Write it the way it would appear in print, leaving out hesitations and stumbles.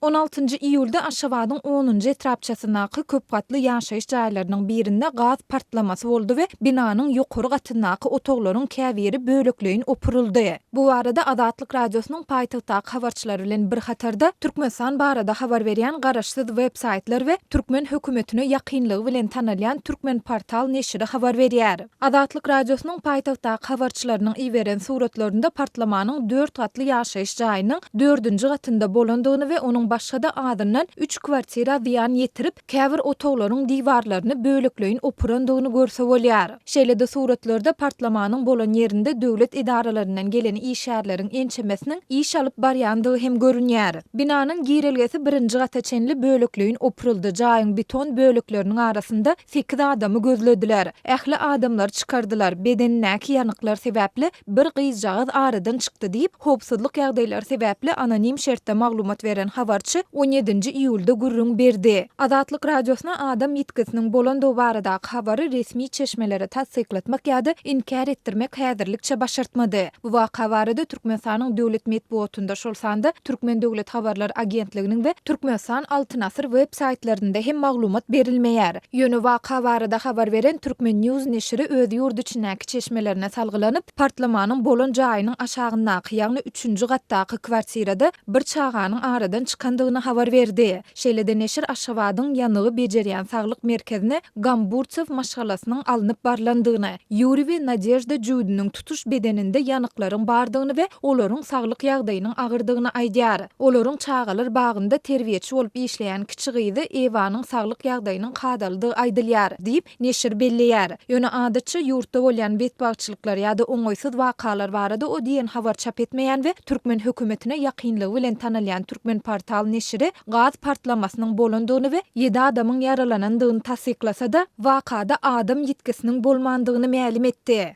On altynjy iýulda Aşgabadyň onunjy etrapçasyndaky köp gatly ýaşaýyş jaýlarynyň birinde gaz partlamasy boldy we binanyň ýokary gatyndaky otaglaryň käbiri bölekleýin opuryldy. Bu barada Azatlyk Radiosynyň paýtagtdaky habarçylary bilen bir hatarda, Türkmenistan barada habar berýän garaşsyz web-saýtlar we türkmen hökümetine ýakynlygy bilen tanalýan Türkmenportal neşiri habar berýär. Azatlyk Radiosynyň paýtagtdaky habarçylarynyň iberen suratlarynda partlamanyň dört gatly ýaşaýyş jaýynyň dördünji gatynda bolandygyny we onuň başga-da azyndan üç kwartira zyýan ýetirip, käbir otaglaryň diwarlaryny bölekleýin opurandygyny görse bolýar. Şeýle-de suratlarda partlamanyň bolan ýerinde döwlet edaralaryndan gelen işgärleriň ençemesiniň iş alyp barýandygy hem görünýär. Binanyň girelgesi birinji gata çenli bölekleýin opuryldy, jaýyň beton bölekleriniň arasynda Sekiz adamy gözlediler. Ähli adamlary çykardylar. Bedenindäki ýanyklar sebäpli bir gyzjagaz aradan çykdy diýip, howpsuzlyk ýagdaýlary sebäpli anonim şertde maglumat beren habarçy on ýedinji iýulda gürrüň berdi. Azatlyk Radiosyna adam ýitgisiniň bolandygy baradaky habary resmi çeşmelere tassyklatmak ýa-da inkär etdirmek häzirlikçe başartmady. Bu waka barada Türkmenistanyň döwlet metbugatynda, şol sanda Türkmen döwlet habarlar agentliginiň we Türkmenistan Altyn asyr web saýtlarynda hem maglumat berilmeýär. Ýöne waka barada habar beren Turkmen News neşiri öz ýurt içindäki çeşmelerine salgylanyp, partlamanyň bolan jaýynyň aşagyndaky, ýagny üçünji gatdaky kwartirada bir çaganyň aradan çykandygyny habar berdi. Şeýle-de neşir Aşgabadyň ýanygy bejerýän saglyk merkezine Gamburtsew maşgalasynyň alnyp barlandygyny, Ýuriý we Nadežda jübüdiniň tutuş bedeninde ýanyklaryň bardygyny we olaryň saglyk ýagdaýynyň agyrdygyny aýdýar. Olaryň çagalar bagynda terbiýeçi bolup işleýän kiçi gyzy Ewanyň saglyk ýagdaýynyň kadalydygy aýdylýar, diýip, neşir belleýär. Ýöne adatça ýurtda bolýan betbagtçylyklar ýa-da oňaýsyz wakalar barada o diýen habar çap etmeýän we türkmen hökümetine ýakynlygy bilen tanalýan Türkmenportal neşiri gaz partlamasynyň bolandygyny we ýedi adamyň ýaralanandygyny tassyklasa-da, wakada adam ýitgisiniň bolmandygyny mälim etdi.